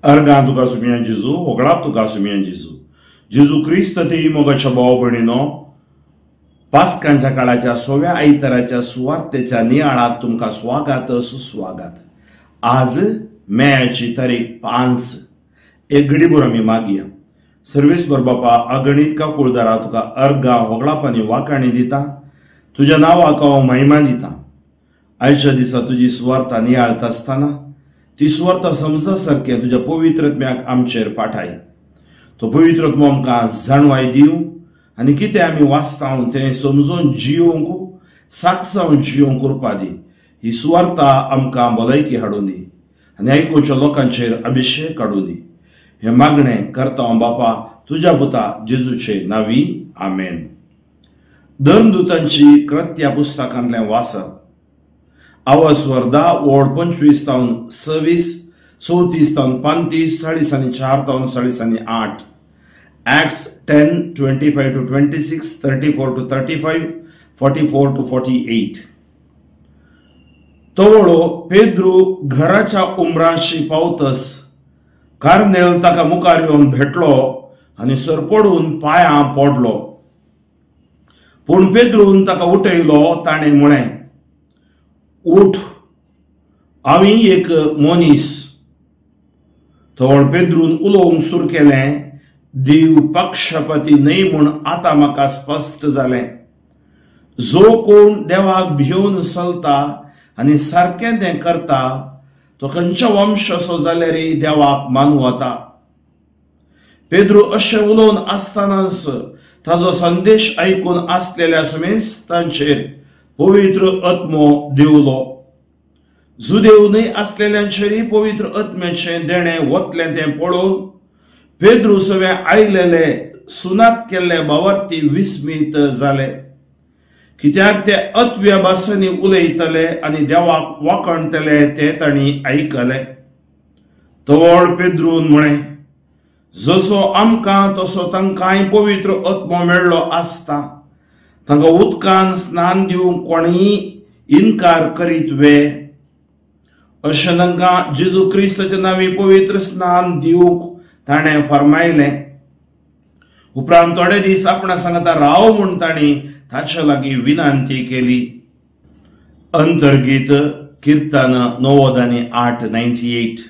अर्गां तुका सुमिया जेजू, होगळाप तुका सुमिया जेजू. जेजू क्रिस्त ते मोगाच्या भाव भयणीनो, पास्कांच्या काळाच्या सोव्या आयताराच्या सुवार्तेच्या नियाळात तुमकां स्वागत सुस्वागत. आज मेयाची तारीख 5. एक घडीभर आमी मागया. सर्वेस्पर बापा, अगणीत काकुळदारा तुका अर्गां होगळाप आनी वाकाणी दिता, तुज्या नांवाक हांव महिमा दिता. आयच्या दिसा तुजी सुवार्ता नियाळता आसतना ती सुवार्ता समजा सारकें तुज्या पवित्रत्म्याक आमचेर पाठाय. तो पवित्रत्मो आमकां जाणवाय दिवं आनी कितें आमी वाचता तें समजून जियोंक साक्षावन जियोंक उरपा दी. ही सुवार्ता आमकां भलायकी हाडून दी आनी आयकुच्या लोकांचेर अभिशेक काडूं दी. हें मागणें करता हांव बापा तुज्या पुता जेजूचे नांवी, आमेन. धर्मदूतांची कृत्या पुस्तकांतलें वाचप. आवाज 10 ओड 25 तावन 26, 34 तावन 35, 44 तावन 48. Acts 10, 25 to 26, 34 to 35, 44 to 48. तवळो Pedro घराच्या उमराशी पावतस कार्नेल ताका मुखार येवन भेटलो आनी सरपडून पांयां पडलो. पूण पेद्रून ताका उठयलो. ताणें म्हळें, उठ, हांव एक मनीस. तवळ पेद्रून उलोवंक सुरू केलें, देव पक्षपाती न्हय म्हूण आतां म्हाका स्पश्ट जालें. जो कोण देवाक भिवन चलता आनी सारकें तें करता तो खंयच्या वंश असो जाल्यार देवाक मानू वता. पेद्रू अशें उलोवन आसतनाच ताजो संदेश आयकून आसलेल्या सुमेस्तांचेर पवित्र आत्मो देवलो. जुदेव न्हय आसलेल्यांचेरय पवित्र आत्म्याचें देणें वतलें तें पळोवन पेद्रू सगळे आयलेले सुनात केल्ले भावार्थी विस्मीत जाले. कित्याक ते अत्व्या भासांनी उलयतले आनी देवाक वाखणतले ते तांणी आयकले. तवळ पेद्रून म्हळें, जसो आमकां तसो तांकांय पवित्र आत्मो मेळ्ळो आसता, तांकां उदकान स्नान दिवंक कोणीय इनकार करीत वे? अशें तांकां जेजू क्रिस्ताच्या नांवी पवित्र स्नान दिवंक ताणें फर्मायलें. उपरांत थोडे दीस आपणा सांगता राव म्हूण तांणी ताचे लागीं विनंती केली. अंतर्गीत किर्तन 98 98.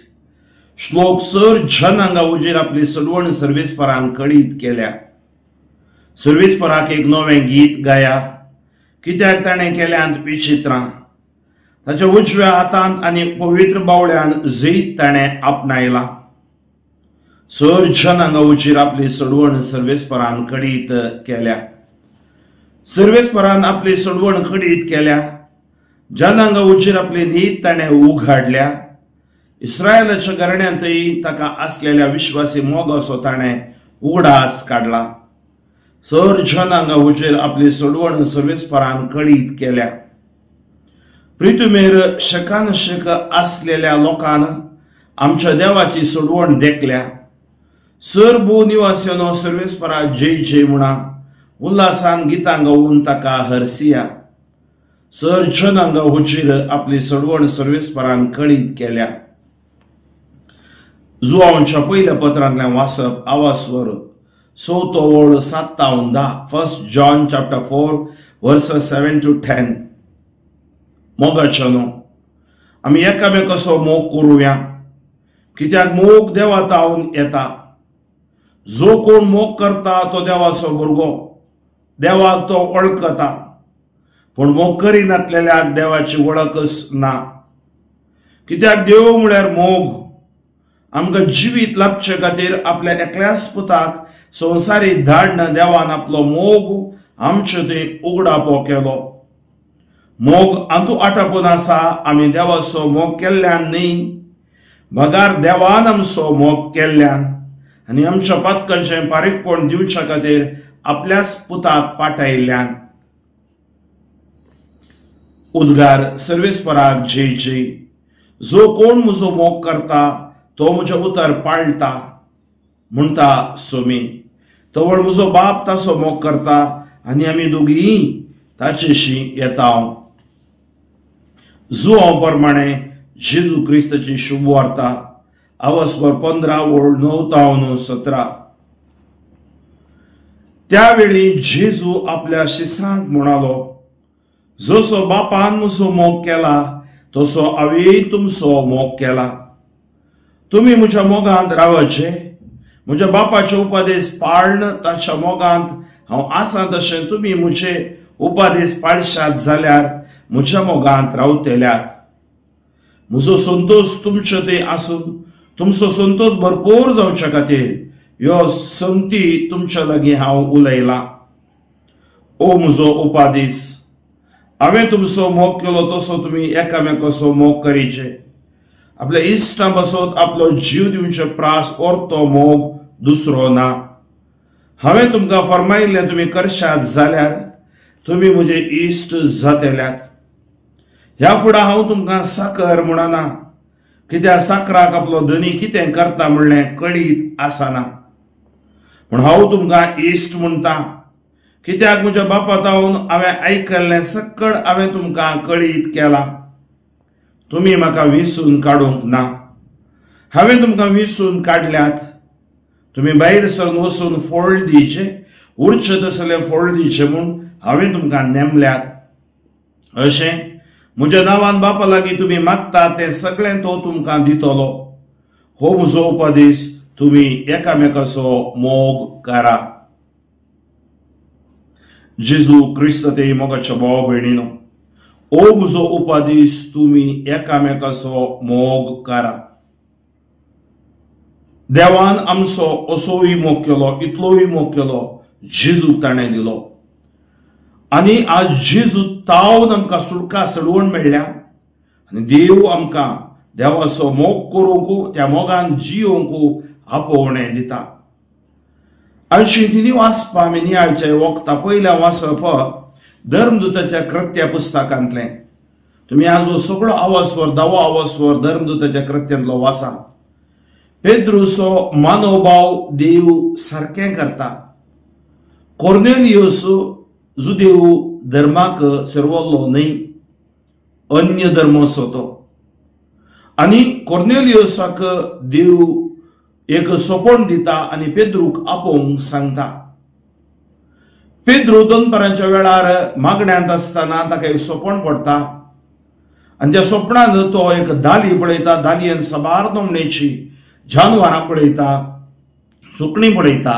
श्लोक सर जनांगा उजेर आपली सडवण सर्वेस्परान कळीत केल्या. सर्वेस्पराक एक नवें गीत गाया, कित्याक ताणें केल्यांत विचित्रां. ताच्या उजव्या हातांत आनी पवित्र बावळ्यान जैत ताणें आपणायलां. सर जनांगा उजेर आपली सडवण सर्वेस्परान कळीत केल्या. सर्वेस्परान आपली सडवण कळीत केल्या. जनांगा उजेर आपली नीत ताणें उघाडल्या. इस्रायलाच्या घराण्यांतय ताका आसलेल्या विश्वासी मोगाचो ताणें उगडास काडला. सर जनांगा उजेर आपली सडवण सर्वेस्परान कळीत केल्या. प्रितुमेर शकान शक आसलेल्या लोकान आमच्या देवाची सोडवण देखल्या. सर भू निवास्यानो सर्वेस्परा जय जय म्हणा, उल्हासान गितां गावन ताका हरसिया. सर जनांगा हुजीर आपली सोडवण सर्वेस्परान कळीत केल्या. जुवांच्या पयल्या पत्रांतल्यान वाचप. आवाज 4 ओळ 7 तावन 10. 1 John chapter 4 verses 7 to 10. मोगाच्यानो, आमी एकामेकाचो मोग करुया, कित्याक मोग देवा तावन येता. जो कोण मोग करता तो देवाचो भुरगो, देवाक तो वळखता. पूण मोग करिनातलेल्याक देवाची वळखच ना. कित्याक देव म्हळ्यार मोग. आमकां जिवीत लाभचे खातीर आपल्या एकल्याच पुताक संवसारी धाडन देवान आपलो मोग आमचे थंय उगडापो केलो. मोग आंतू आटापून आसा, आमी देवाचो मोग केल्ल्यान न्हय, बगार देवान आमचो मोग केल्ल्यान आनी आमच्या पातकांचें पारीकपण दिवच्या खातीर आपल्याच पुताक पाठायिल्ल्यान. उद्गार सर्वेस्पराक जय जय. जो कोण म्हजो मोग करता तो म्हजें उतर पाळटा म्हणटा सोमी. तवळ म्हजो बाप ताचो मोग करता आनी आमी दोगीय ताचेशी येता. जुवां प्रमाणे जेजू क्रिस्ताची शुभ वार्ता. आवस्वर 15 ओळ 9 तावन 17. त्यावेळी जेजू आपल्या शिसांक म्हणालो, जसो बापान म्हजो मोग केला तसो हांवें तुमचो मोग केला. तुमी म्हज्या मोगांत रावचे, म्हज्या बापाचे उपदेश पाळन ताच्या मोगांत हांव आसा तशें तुमी म्हजे उपदेश पाळशात जाल्यार म्हज्या मोगांत रावतल्यात. म्हजो संतोश तुमचे थंय आसून तुमचो संतोश भरपूर जावच्या खातीर ह्यो संगती तुमच्या लागीं हांव उलयलां. ओ म्हजो उपादीस, हांवें तुमचो मोग केलो तसो तुमी एकामेकाचो मोग करीचे. आपल्या इश्टां पासत आपलो जीव दिवचे प्रास orतो मोग दुसरो ना. हांवें तुमकां फरमायिल्लें तुमी करशात जाल्यार तुमी म्हजे इश्ट जातल्यात. ह्या फुडें हांव तुमकां साकर म्हणना, कित्याक साकराक आपलो धनी कितें करता म्हणलें कळीत आसना. पूण हांव तुमकां इश्ट म्हणटा, कित्याक म्हज्या बापा तावन हांवें आयकल्लें सकळ हांवें तुमकां कळीत केलां. तुमी म्हाका विसून काडूंक ना, हांवें तुमकां विसून काडल्यात. तुमी भायर सरून वचून फोळ दिवचे, उरचे तसले फोळ दिवचे म्हूण हांवें तुमकां नेमल्यात. अशें म्हज्या नांवान बापा लागीं तुमी मागता तें सगळें तो तुमकां दितलो. हो म्हजो उपदेश, तुमी एकामेकाचो मोग करा. जेजू क्रिस्त ते मोगाच्या भाव भयणीनो, ओ म्हजो उपदेश, तुमी एकामेकाचो मोग करा. देवान आमचो असोय मोग केलो, इतलोय मोग केलो, जेजूक ताणें दिलो. आनी आज जेजू तावन आमकां सुटका सडवण मेळ्ळ्या आनी देव आमकां देवाचो मोग करूंक, त्या मोगान जियोवंक आपोवणें दिता. अशी तिनी वाचपा आमी नियाळचे वखता. पयलें वाचप धर्मदूताच्या कृत्या पुस्तकांतलें. तुमी आज सगळो आवाजवर, दावो आवाजवर धर्मदूताच्या कृत्यांतलो वाचा. पेद्रूचो मानवभाव देव सारकें करता. कोर्नेलियस जुदेव धर्माक सर्वल्लो न्हय, अन्य धर्म असो तो. आनी कोर्नेलियसाक देव एक सोपण दिता आनी पेद्रूक आपोवंक सांगता. पेद्रू दनपारांच्या वेळार मागण्यांत आसतना ताका एक सोपण पडटा आनी त्या सोपणान तो एक दाली पळयता. दालयेन साबार नमणेची जानवरां पळयता, सुकणीं पळयता.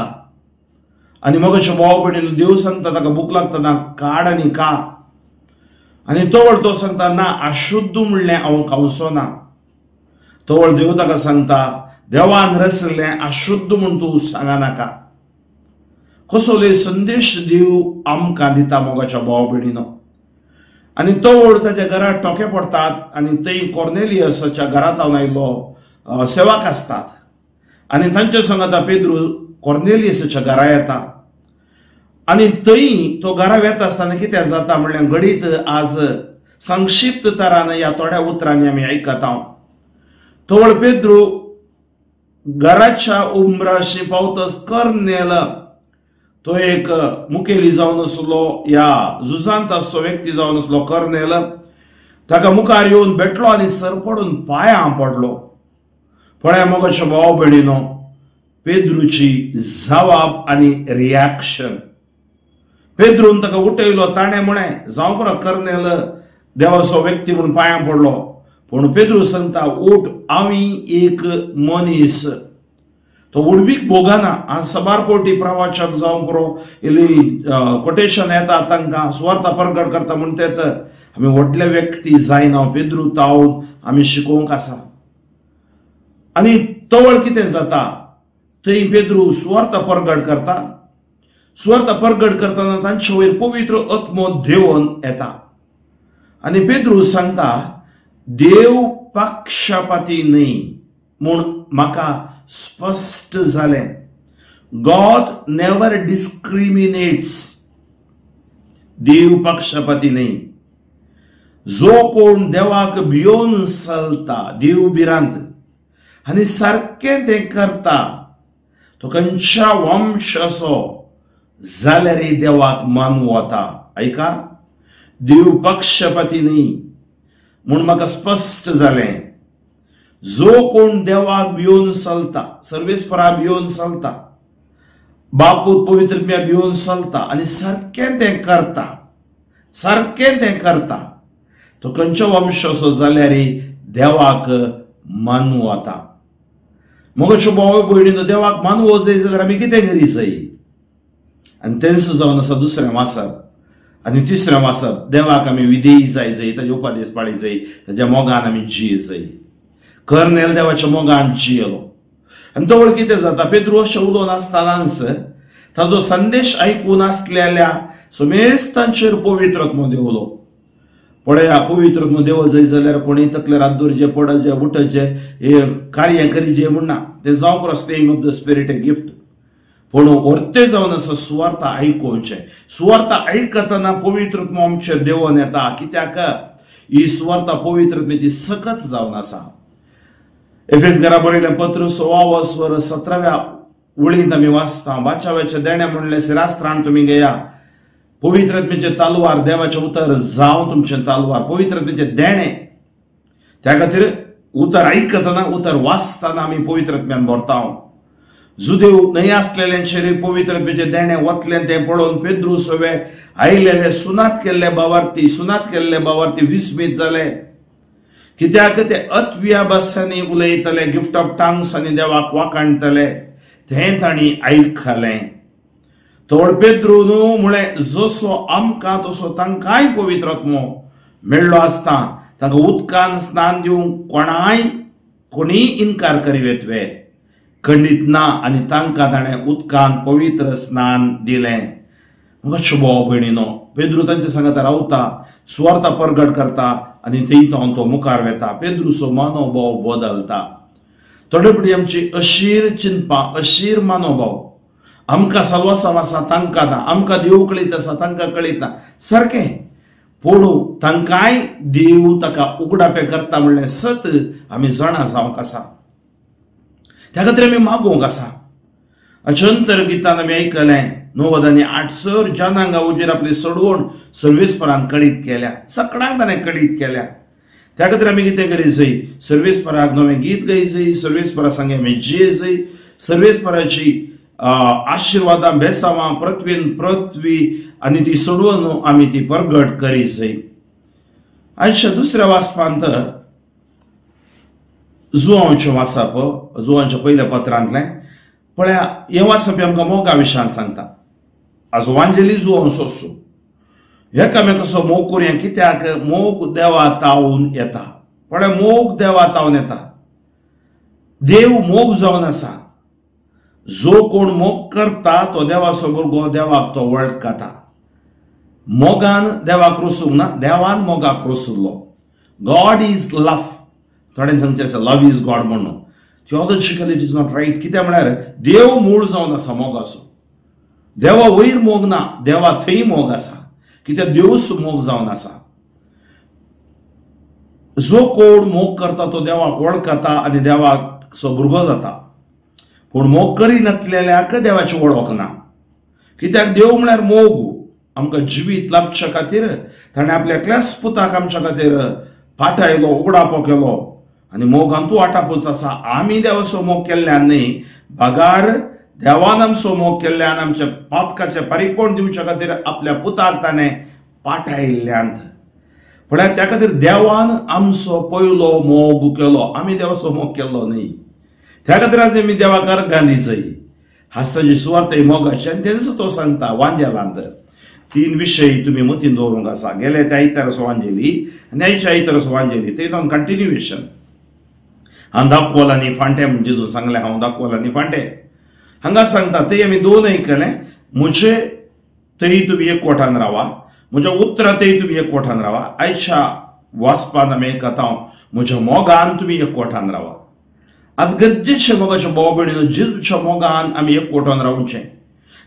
आनी मगेच्या भाव भयणीन देव सांगता ताका भूक लागता ना, काड आनी का. आनी तवळ तो सांगता ना, अशुद्ध म्हणलें हांव खावचो ना. तवळ देव ताका सांगता देवान रचलें अशुद्ध म्हूण तूं सांगा नाका. कसलोय संदेश देव आमकां दिता मोगाच्या भाव भयणीनो. आनी तवळ ताच्या घरात टोके पडटात आनी थंय कोर्नेलियसाच्या घरांत हांव आयिल्लो सेवक आसतात आनी तांच्या संगाता पेद्रू कोर्नेलियसाच्या घरा येता. आनी थंय तो घरा वेता आसतना कितें जाता म्हणल्यार घडीत आज संक्षिप्त तरान ह्या थोड्या उतरांनी आमी आयकता. तवळ पेद्रू घराच्या उमराशी पावतच कर्नेल तो एक मुखेली जावन आसलो, ह्या झुजांत आसचो व्यक्ती जावन आसलो कर्नेल, ताका मुखार येवन भेटलो आनी सरपडून पांयां पडलो. पळय मोगाच्या भाव भयणीनो, पेद्रूची जवाब आनी रिॲक्शन. पेद्रून ताका उठयलो, ताणें म्हळें जावं पुरो कर्नेल देवाचो व्यक्ती म्हूण पांयां पडलो. पूण पेद्रू सांगता उठ, आमी एक मनीस. तो उडवीक भोगना. आज साबार कोटी प्रवाचक जावं पुरो इल्ली कोटेशन येता तांकां सुवार्थ परगट करता म्हणटा आमी व्हडले व्यक्ती जायना, पेद्रू तावन आमी शिकोवंक आसा. आनी तवळ कितें जाता, थंय पेद्रू सुवार्थ परगट करता. सुवार्थ परगट करतना तांचे वयर पवित्र आत्मो देवून येता आनी पेद्रू सांगता देव पक्षपाती न्हय म्हूण म्हाका स्पश्ट जालें. गॉड नेवर डिस्क्रिमिनेट्स. देव पक्षपाती न्हय. जो कोण देवाक भियोन चलता, देव भिरांत आनी सारकें तें करता, तो खंयच्या वंशाचो जाल्यार देवाक मानू वता. आयका, देव पक्षपाती न्हय म्हूण म्हाका स्पश्ट जालें. जो कोण देवाक भिवन चलता, सर्वेस्परा भिवन चलता, बापूत पवित्र भिवन चलता आनी सारकें तें करता, सारकें तें करता, तो खंयचो वंश असो जाल्यार देवाक मानू वता. मगो भाव भयणीनो, देवाक मानवो जाय जाल्यार आमी कितें करी जाय? आनी तेंच जावन आसा दुसरें वाचप आनी तिसरें वाचप, देवाक आमी विधेयी जाय जाय, ताजे उपदेश पाळी जाय, ताज्या मोगान आमी जिये जाय. कर्नेल देवाच्या मोगान जियेलो. आनी तवळ कितें जाता, पेद्रू अशें उलोवन आसतनाच ताजो संदेश आयकून आसलेल्या समेस्तांचेर पवित्र आत्मो देवलो. पळया, पवित्र आत्मो देव जाय जाल्यार कोणी तकलेर हात दवरचे, पडचे, उठचे, हे कार्य करीचे म्हण ना, तें जावंक रस्ते of the spirit a gift. पूण वर्ते जावन आसा सुवार्ता आयकुचें. सुवार्ता आयकतना पवित्र आत्मो आमचेर देवोन येता. कित्याक ही सुवार्ता पवित्र आत्म्याची सकत जावन आसा. एफेस घरा बरयलें पत्र 16:17 वळींत आमी वाचता, बाचाव्याचें देणें म्हणलें शिरास्त्राण तुमी घेया, पवित्र आत्म्याचें तालवार, देवाचें उतर जावं तुमचें तालवार, पवित्र आत्म्याचें देणें. त्या खातीर उतर आयकतना, उतर वाचतना आमी पवित्र आत्म्यान भरता. जुदेव न्हय आसलेल्यांचेर पवित्र आत्म्याचें देणें वतलें तें पळोवन पेद्रू सवे आयलेले सुनात केल्ले बावार्थी, सुनात केल्ले बावार्थी विस्मीत जाले. कित्याक ते अतव्या भासांनी उलयतले, गिफ्ट ऑफ टांग्स आनी देवाक वाखाणटले, तें तांणी आयकलें. तोड पेद्रू न्हू म्हळें, जसो आमकां तसो तांकांय पवित्र आत्मो मेळ्ळो आसता, तांकां उदकान स्नान दिवंक कोणाय कोणीय इनकार करीत वे? खंडीत ना. आनी तांकां ताणें उदकान पवित्र स्नान दिलें. अशें भाव भयणीनो, पेद्रू तांचे सांगता रावता, सुवार्ता परगट करता आनी थंय तो मुखार वेता. पेद्रूचो मनोभाव बदलता. थोडे फावटी आमची अशीर चिंतपां, अशीर मनोभाव, आमकां साल्वासांव आसा तांकां ना, आमकां देव कळीत आसा तांकां कळीत ना, सारकें. पूण तांकांय देव ताका उगडापें करता म्हणलें सत आमी जाणा जावंक आसा. त्या खातीर आमी मागोवंक आसा. अचंतर गितान आमी आयकलें, 98 सर जनांगा उजेर आपली सोडवण सर्वेस्परान कळीत केल्या, सगळ्यांक ताणें कळीत केल्या. त्या खातीर आमी कितें करी जाय, सर्वेस्पराक नवें गीत गाय जाय, सर्वेस्परा सांगे आमी जिये जाय, सर्वेस्पराची आशिर्वादां बेसावां पृथ्वीन पृथ्वी आनी ती सोडवून आमी ती परगट करी जाय. आयच्या दुसऱ्या वाचपांत जुवांचें वाचप, जुवांच्या पयल्या पत्रांतलें पळया, हें वाचप आमकां मोगा विशयान सांगता. आज वांजेली जुवां सोंसू एकामेकाचो मोग करुया, कित्याक मोग देवा तावन येता. पळय, मोग देवा तावन येता. देव मोग जावन आसा. जो कोण मोग करता तो देवाचो भुरगो, देवाक तो वळखता. मोगान देवाक रोसूंक ना, देवान मोगाक रोसलो. गॉड is love. थोड्यांनी सांगचें आसा लव is God म्हणून. Theologically it is not right. कित्याक म्हळ्यार देव मूळ जावन आसा मोगाचो. देवा वयर मोग ना, देवा थंय मोग आसा. कित्याक देवूच मोग जावन आसा. जो कोण मोग करता तो देवाक वळखता आनी देवाचो भुरगो जाता. पूण मोग करिनातलेल्याक देवाची वळख ना. कित्याक देव म्हळ्यार मोग. आमकां जिवीत लाभच्या खातीर ताणें आपल्या एकल्याच पुताक आमच्या खातीर पाठायलो, उगडापो केलो आनी मोगान तूं वाटापूच आसा. आमी देवाचो मोग केल्ल्यान न्हय, बगार देवान आमचो मोग केल्ल्यान आमच्या पातकाचें पारीकपण दिवच्या खातीर आपल्या पुताक ताणें पाठायिल्ल्यान. पळय, त्या खातीर देवान आमचो पयलो मोग केलो, आमी देवाचो मोग केल्लो न्हय. त्या खातीर आज आमी देवाक अर्गां दिजय. हास्ताची सुवार्थ ही मोगाची आनी तेंच तो सांगता वांजेलांत. 3 विशय तुमी मतीन दवरूंक आसा. गेले त्या आयताराचो वांजेली आनी आयच्या आयताराचो वांजेली, ते दोन कंटिन्युएशन. हांव दाखवल आनी फांटे म्हण जेजून सांगलें, हांव दाखवल आनी फांटे. हांगा सांगता थंय आमी 2 आयकलें, म्हजे थंय तुमी एकवटान रावा, म्हज्या उतरां थंय तुमी एकवटान रावा. आयच्या वाचपान आमी आयकता, म्हज्या मोगान तुमी एकवटान रावा. आज गरजेचें मोगाच्या भाव भयणीनो, जेजूच्या मोगान आमी एकवटान रावचें,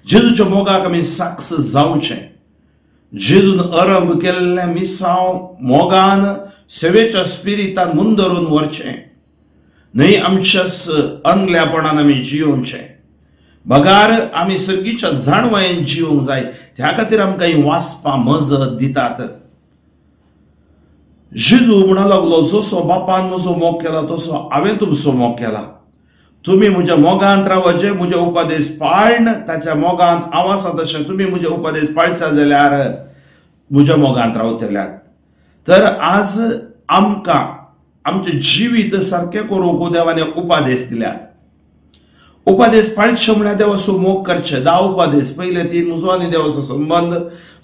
जेजूच्या मोगाक आमी साक्ष जावचें. जेजून अरंभ केल्लें मिसांव मोगान सेवेच्या स्पिरितान मुंदरून व्हरचें न्हय, आमच्याच अंगल्यापणान आमी जियोवचें. बगार आमी सर्गीच्या जाणवायेन जिवंक जाय. त्या खातीर आमकां ही वाचपां मजत दितात. जेजू म्हणा लागलो, जसो बापान म्हजो मोग केला तसो हांवें तुमचो मोग केला. तुमी म्हज्या मोगांत रावचे, म्हजे उपदेश पाळण ताच्या मोगांत हांव आसा तशें तुमी म्हजे उपदेश पाळचा जाल्यार म्हज्या मोगांत रावतल्यात. तर आज आमकां आमचें जिवीत सारकें करूंक देवान उपदेश दिल्यात. उपदेश पाळचे म्हळ्यार देवाचो मोग करचे. 10 उपदेश, पयले 3 म्हजो आनी देवाचो संबंद,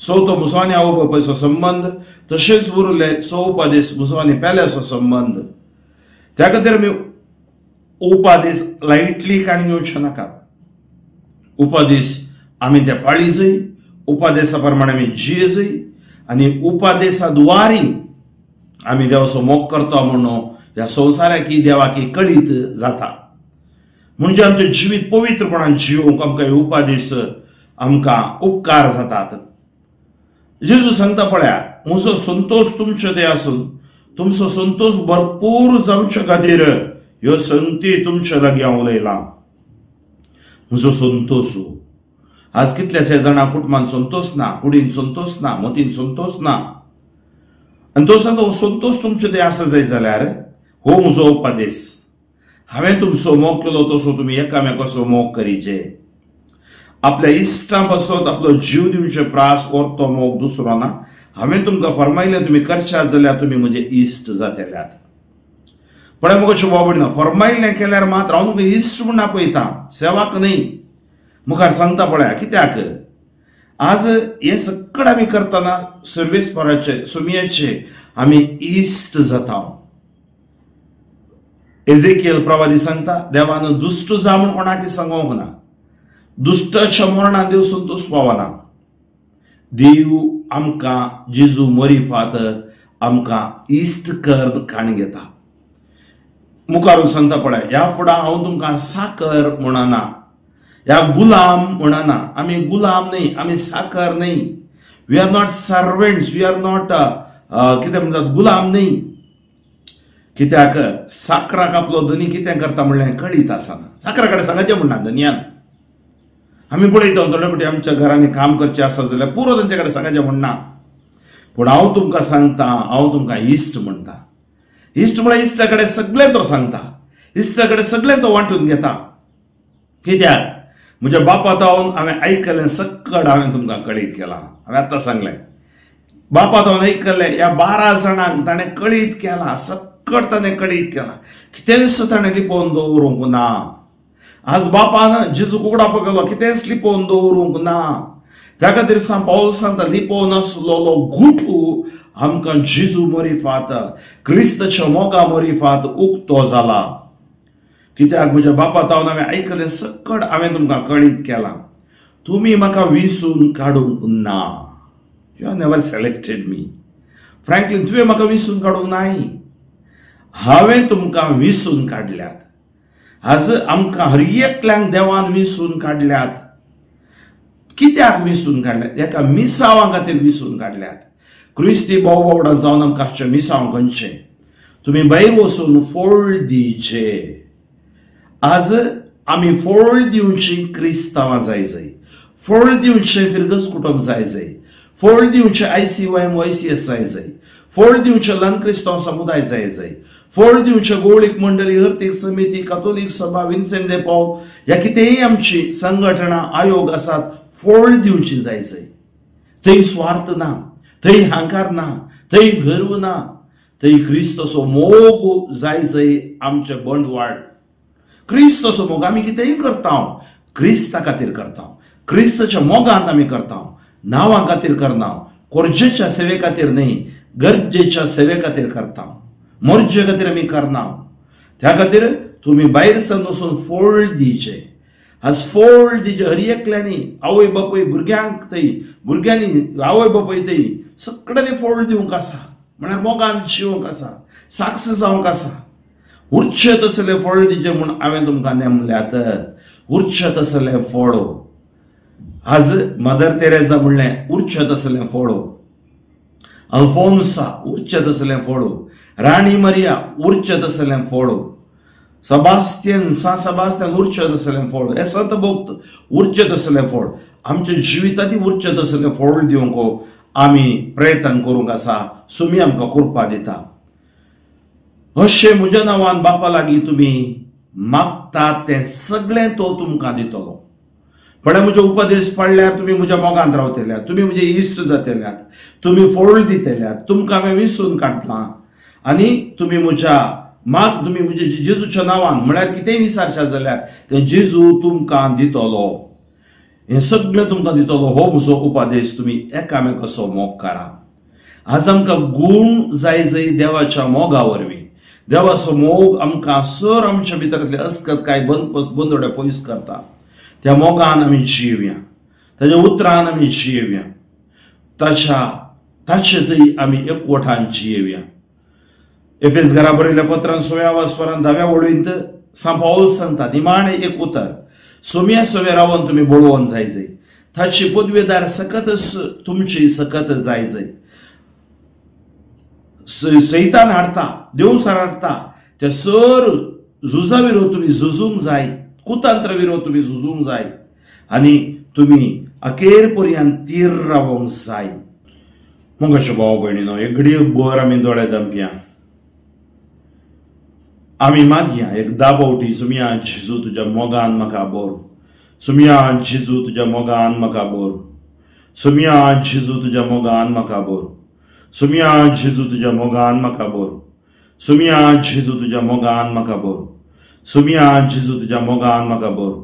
चवथो म्हजो आनी आवय बापायचो संबंद, तशेंच उरले 6 उपदेश म्हजो आनी पेल्याचो संबंद. त्या खातीर आमी उपदेश लायटली काणी घेवचे नाका. उपदेश आमी ते पाळी जाय, उपदेशा प्रमाणे आमी जिये जाय आनी उपदेशा द्वारी आमी देवाचो मोग करता म्हणून ह्या संवसाराकी देवाकी कळीत जाता. म्हणजे आमचें जिवीत पवित्रपणान जिवंक आमकां हे उपदेश आमकां उपकार जातात. जेजू सांगता पळया, म्हजो संतोश तुमचे ते आसून तुमचो संतोश भरपूर जावचे खातीर ह्यो संगती तुमचे लागीं हांव उलयलां. म्हजो संतोश. आज कितल्याशा जाणां कुटुंबान संतोश ना, कुडीन संतोश ना, मतीन संतोश ना. आनी तो सांगता हो संतोश तुमचे ते आसा जाय जाल्यार हो म्हजो उपदेश. हांवें तुमचो मोग केलो तसो तुमी एकामेकाचो मोग करीचे. आपल्या इश्टां पासत आपलो जीव दिवचे प्रास और तो मोग दुसरो ना. हांवें तुमकां फरमायलें तुमी करशात जाल्यार तुमी म्हजे इश्ट जातल्यात. पण म्हाका कशें बाबड ना, फरमायलें केल्यार मात्र हांव तुमकां इश्ट म्हूण आपयता, सेवाक न्हय. मुखार सांगता पळया कित्याक आज हें सगळें आमी करतना सर्वेस्पराचे सुमयेचे आमी इश्ट जाता. एजेकियल प्रवादी सांगता, देवान दुश्ट जा म्हूण कोणाक सांगोंक ना, दुश्टाच्या मरणान देव संतोश पावना. देव आमकां जेजू मरिफात आमकां इश्ट कर काण घेता. मुखार सांगता पळय, ह्या फुडां हांव तुमकां साकर म्हणना, ह्या गुलाम म्हणना. आमी गुलाम न्हय, आमी साकर न्हय. We are not servants, we are not कितें म्हणटात गुलाम न्हय. कित्याक साकराक आपलो धनी कितें करता म्हणलें कळीत आसना. साकरा कडेन सांगाचें म्हणना धनयान. आमी पळयता थोडे फावटी आमच्या घरांनी काम करचें आसा जाल्यार पुरो तांचे कडेन सांगाचें म्हणना. पूण हांव तुमकां सांगता, हांव तुमकां इश्ट म्हणटा. इश्ट म्हळ्यार इश्टा कडेन सगळें तो सांगता, इश्टा कडेन सगळें तो वांटून घेता. कित्याक म्हज्या बापा तावन हांवें आयकलें सक्कड हांवें तुमकां कळीत केलां. हांवें आतां सांगलें, बापा तावन आयकलें ह्या 12 जाणांक ताणें कळीत केलां, सक्कड ताणें कळीत केलां, कितेंच ताणें लिपोवन दवरूंक ना. आज बापान जेजू उगडापो केलो, कितेंच लिपोवन दवरूंक ना. त्या खातीर पावल सांगता, लिपोवन आसलेलो गुटू आमकां जेजू मरिफात, क्रिस्ताच्या मोगा मरिफात उक्तो जाला. कित्याक म्हज्या बापा तावन हांवें आयकलें सक्कड हांवें तुमकां कळीत केलां. तुमी म्हाका विसून काडूंक ना. You have never selected me. Franklin, तुवें म्हाका विसून काडूंक नाय, हांवें तुमकां विसून काडल्यात. आज आमकां हर एकल्यांक देवान विसून काडल्यात. कित्याक विसून काडल्यात? एका मिसावां खातीर विसून काडल्यात. क्रिस्ती भाव बावडां जावन आमकां आसचें मिसांव खंयचें? तुमी भायर वचून फोळ दिवचे. आज आमी फोळ दिवची क्रिस्तांवां जाय जाय, फोळ दिवचें फिरगज कुटुंब जाय जाय, फोळ दिवचें ICYM YCS जाय जाय, फोळ दिवचें ल्हान क्रिस्तांव समुदाय जाय जाय, फोळ दिवचें गोवळीक मंडळी, अर्थीक समिती, कातोलीक सभा, विन्सेंट दे पावल ह्या कितेंय आमची संघटना आयोग आसात, फोळ दिवची जाय जाय. थंय स्वार्थ ना, थंय हांकार ना, थंय गर्व ना, थंय क्रिस्ताचो मोग जाय जाय आमचें बंडवाळ. क्रिस्ताचो मोग आमी कितेंय करता, क्रिस्ता खातीर करता, क्रिस्ताच्या मोगांत आमी करता, नांवां खातीर करना, कोर्जेच्या सेवे खातीर न्हय, गरजेच्या सेवे खातीर करता, मोर्जे खातीर आमी करना. त्या खातीर तुमी भायर सरन वचून फोळ दिवचे. आज फोळ दिवचे हर एकल्यांनी, आवय बापूय भुरग्यांक थंय, भुरग्यांनी आवय बापूय थंय सगळ्यांनी फोळ दिवंक आसा, म्हळ्यार मोगान जिवंक आसा, साक्ष जावंक आसा. उरचें तसलें फळ दिवचें म्हूण हांवें तुमकां नेमल्यात. उरचें तसलें फळ. आज मदर तेरेजा म्हणलें उरचें तसलें फळ, अल्फोन्सा उरचें तसलें फळ, राणी मरिया उरचें तसलें फळ, सबास्तियन सा सबास्तियन उरचें तसलें फळ, हे संत भक्त उरचें तसलें फळ. आमच्या जिवितांत उरचें तसलें फळ दिवंक आमी प्रयत्न करूंक आसा, सुमी आमकां कृपा दिता. अशें म्हज्या नांवान बापा लागीं तुमी मागता तें सगळें तो तुमकां दितलो. पण म्हजे उपदेश पडल्यार तुमी म्हज्या मोगांत रावतल्यात, तुमी म्हजे इश्ट जातल्यात, तुमी फोळ दितल्यात, तुमकां हांवें विसरून काडलां आनी तुमी म्हज्या माग तुमी म्हजे जेजूच्या नांवान म्हळ्यार कितेंय विचारशात जाल्यार तें जेजू तुमकां दितलो. हें सगळें तुमकां दितलो. हो म्हजो उपदेश, तुमी एकामेकाचो मोग करा. आज आमकां गूण जाय जाय देवाच्या मोगा वरवीं. देवाचो मोग आमकां सर आमच्या भितरांतले अस्कत काय बंदोडे पयस करता. त्या मोगान आमी जियेवया, ताच्या उतरान आमी जियेवया, ताचे थंय आमी एकवटान जियेवया. एफेस घरा बरयल्ल्या पत्रान 6व्या वासवरान 10व्या वळींत सांत पावल सांगता, निमाणें एक उतर, सोम्या सोव्या रावन तुमी बळोवन जाय जाय, ताची पदवेदार सकतच तुमची सकत जाय जाय. सैतान हाडटा, देवसार हाडटा, त्या सर झुजा विरोध तुमी झुजूंक जाय, कुतंत्र विरोध तुमी झुजूंक जाय आनी तुमी अखेर पर्यंत तीर रावंक जाय. मोगाचे भाव भयणीनो, एक घडये भर आमी दोळे दमया, आमी मागया एक दाबोवटी, सुमया जेजू तुज्या मोगान म्हाका बोर, सुमया जेजू तुज्या मोगान म्हाका बोर, सुमया जेजू तुज्या मोगान म्हाका बोर, सुमया जेजू तुज्या मोगान म्हाका बोर, सुमया जेजू तुज्या मोगान म्हाका बोर, सुमया जेजू तुज्या मोगान म्हाका बोर,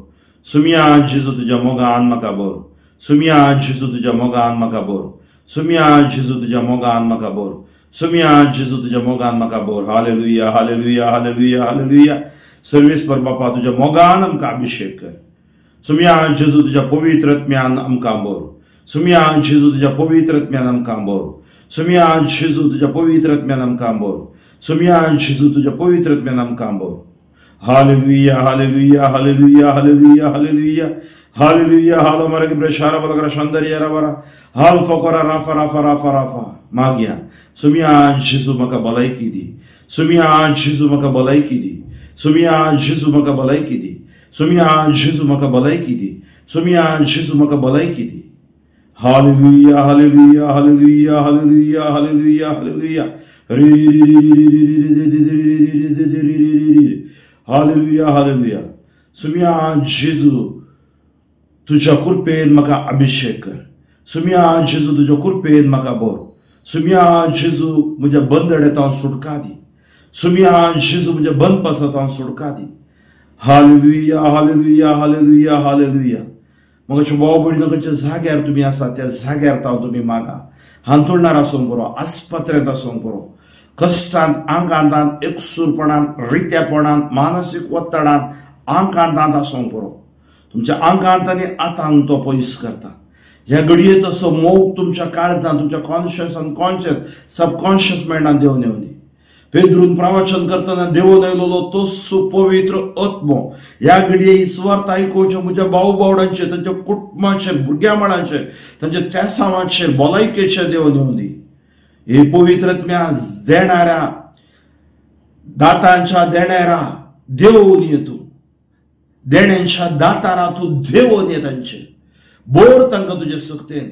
सुमया जेजू तुज्या मोगान म्हाका बोर, सुमया जेजू तुज्या मोगान म्हाका बोर, सुमया जेजू तुज्या मोगान म्हाका बोर, सुमया जेजू तुज्या मोगान म्हाका बोर. Hallelujah, hallelujah, hallelujah, hallelujah. सर्वेस्पर बापा तुज्या मोगान आमकां अभिशेक कर. सुमया जेजू तुज्या पवित्र आत्म्यान आमकां बोर, सुमया जेजू तुज्या पवित्र आत्म्यान आमकां बोर, सुमया जेजू तुज्या पवित्र आत्म्यान आमकां बोर, सुमया जेजू तुज्या पवित्र आत्म्यान आमकां बोर. Hallelujah, hallelujah, hallelujah, hallelujah, hallelujah, hallelujah. हालो मरग ब्रशारा बलगरा शांदरिया रबरा हाल फकोरा राफा राफा राफा राफा. मागया सुमया जेजू म्हाका भलायकी दी, सुमया जेजू म्हाका भलायकी दी, सुमया जेजू म्हाका भलायकी दी, सुमया जेजू म्हाका भलायकी दी, सुमया जेजू म्हाका भलायकी दी. Hallelujah, hallelujah, hallelujah, hallelujah, hallelujah, hallelujah. Hallelujah, hallelujah. Somaiya जेजू तुज्या कृपेन म्हाका अभिशेक कर, सुमया जेजू तुज्या कृपेन म्हाका बोर, सुमया जेजू म्हज्या बंदडेंत हांव सुटका दी, सुमया जेजू म्हज्या बंदपासांत हांव सुटका दी. Hallelujah, hallelujah, hallelujah, hallelujah. म्हाका भाव भयणीनो, खंयच्या जाग्यार तुमी आसा त्या जाग्यार ताव तुमी मागा. हांतुळणार आसूंक बरो, आस्पत्रेंत आसूंक बरो, कश्टान, आंगांतान, एकसूरपणान, रित्यापणान, मानसीक ಒತ್ತಡಾन आंकांतांत आसूंक बरो. तुमच्या आंकांत आनी आतांक तो पयस करता. ह्या घडये तसो मोग तुमच्या काळजान, तुमच्या कॉन्शियस, अनकॉन्शियस, सबकॉन्शियस मायंडान देवन येवन दी. पेद्रून प्रवचन करतना देवून आयलोलो तो सुपवित्र आत्मो ह्या घडये ईश्वर आयकुच्या म्हज्या भाव भावडांचेर, तांच्या कुटुंबाचेर, भुरग्या माडांचेर, तांच्या तेसांवाचेर, भलायकेचेर देवन येवन दी. हे पवित्र आत्म्या देणाऱ्या दातांच्या देणाऱ्या देवून ये तूं, देण्यांच्या दातारा तूं देवून ये. तांचे बोर तांकां तुजे सक्तेन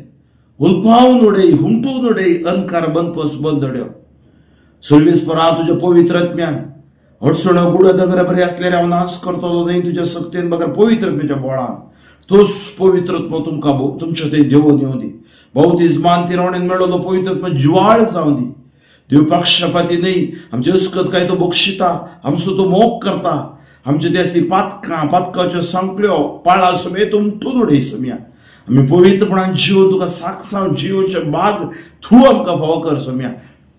हुलपावन उडय, हुमटून उडय, अंधकार बंदपस बंद उडय. सर्वेस्परा तुज्या पवित्र आत्म्यान अडचण्यो गुड दंगर बरे आसल्यार हांव नाश करतलो न्हय तुज्या सक्तेन बगर पवित्र आत्म्याच्या बोळान. तोच पवित्र आत्मो तुमकां तुमच्या थंय देवून येवं दी. बावतिज्मान तिरवणेन मेळ्ळो पवित्र आत्मो जिवाळ जावं दी. देव पक्षपाती न्हय, आमचे अस्कत काय तो बक्षिता, आमचो तो मोग करता. आमचे ते आसली पातकां, पातकाच्यो सांकळ्यो पाळां समेत उमटून उडय सोम्या. आमी पवित्रपणान जिवन तुका साक्षात जिवनचे बाग तूं आमकां फावो कर Saumya.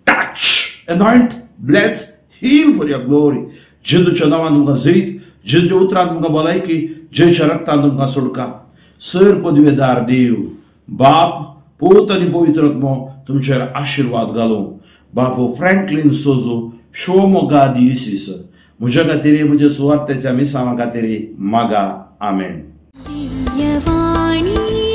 Touch, anoint, bless, heal for your glory. जेजूच्या नांवान तुमकां जैत, जेजूच्या उतरान तुमकां भलायकी, जेजूच्या रक्तान तुमकां सुटका. सर पदवेदार देव बाप, पूत आनी पवित्र आत्मो तुमचेर आशिर्वाद घालूं. बापू फ्रँकलीन सोजू शिवमोगा दिवसीस म्हज्या खातीर, म्हज्या सुवार्थेच्या मिसांवा खातीर मागा. आमेन. दिव्यवाणी.